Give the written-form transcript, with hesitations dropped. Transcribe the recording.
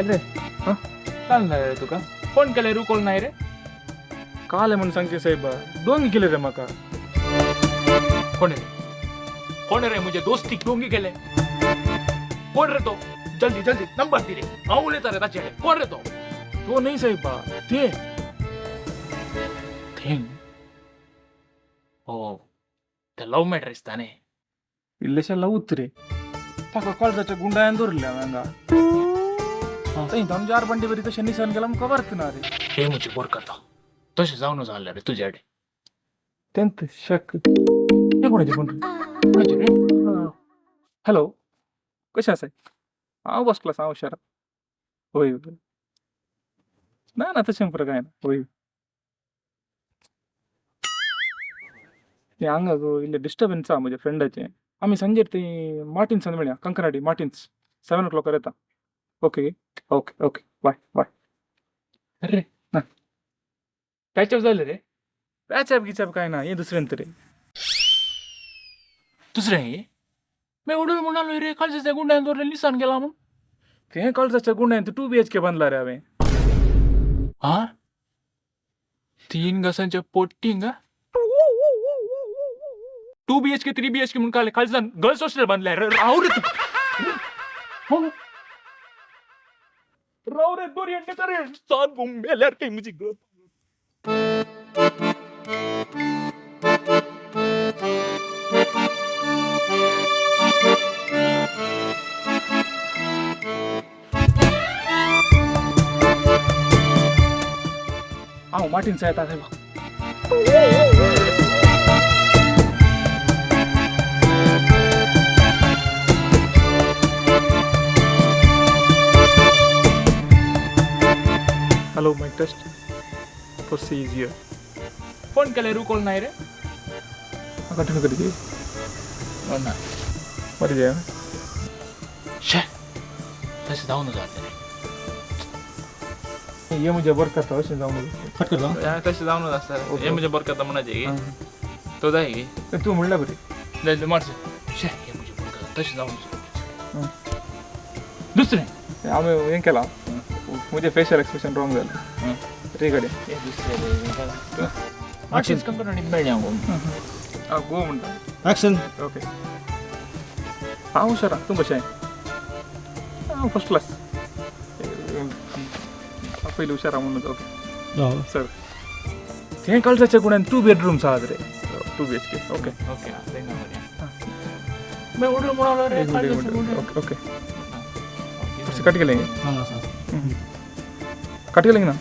रे हां चालणार रे तुका फोन केले रुकोल नाही रे. काल म्हणून सांगचे साहेब डोंगी केले रे माका. कोण रे कोण रे मुझे दोस्ती डोंगी केले? कोण रे तो? जल्दी जल्दी नंबर दी रे. हांव उलयता रे ताचे. कोण रे तो? तो नाही साहेब ते थिंग. हो ते लव्ह मॅटर दिसता न्ही. इल्लेशा लवूच रे. ताका कळजाच्या गुंडायान दवरल्या हांगा. थंय आमच्या बंडी बरी तशें निसान गेला आमकां खबर ना रे. हे मुझे बोरकत तशें जावन जालें रे तुजे कडेन. तेंत शक हे कोणाचे फोन कोणाचे रे? हॅलो कशें आसाय? हांव फर्स्ट क्लास. हांव हुशार. हय ना ना तशें पुरो कांय ना. हय तें हांगा गो इल्लें डिस्टर्बन्स आहा म्हज्या फ्रेंडाचें. आमी सांजेर थंय मार्टिन्सान मेळया. कंकनाडी मार्टिन्स 7 o'clock येता. Okay okay okay bye bye. अरे ना पॅचअप जालें रे? पॅचअप गिचप काय ना. हें दुसरें तरी दुसरें हे मी उडून म्हणालो रे काळजाच्या गुंड्यान दवरलें निसान गेला म्हूण. तें काळजाच्या गुंड्यान 2 BHK बांदला रे हांवें. हा 3 घासांच्या पोट्टिंग 2 BHK 3 BHK म्हणून काल काळजान गर्ल्स हॉस्टेल बांधले रे. राव रे तू राव रे दोरी रे सात मेल्यार काही मुझी गप. हांव मार्टिन्स येता थंय. Hello mic test for C is here. Phone केले रुकोल नाही रे? कंटिन्यू करी ना बरें जाय. शे तशें जावन जालें रे. हे म्हजें बरकत अशें जावन कट करता. तशें जावन आसता. हे म्हजें बरकत म्हणाचें की तो जाय की तूं म्हणल्यार बरी जाय मारचें. शे हे म्हजें बरकत तशें जावन. दुसरें हांवें हें केलां म्हजें फेशियल एक्सप्रेशन रॉंग जालें. रे कडेन हे दुसरें मार्टिन्स कंकनाडी मेळ्ळें हांव. आं गो म्हणटा. ॲक्शन. ओके हांव हुशार. तूं कशें? हांव फर्स्ट क्लास. पयलीं हुशार म्हणून. ओके सर तें काळजाच्या गुण्यान 2 बेडरूम्स आहात रे. 2 BHK. Okay okay मैं उडून म्हणालो रे. ओके ओके कट केलें कट केलें ना.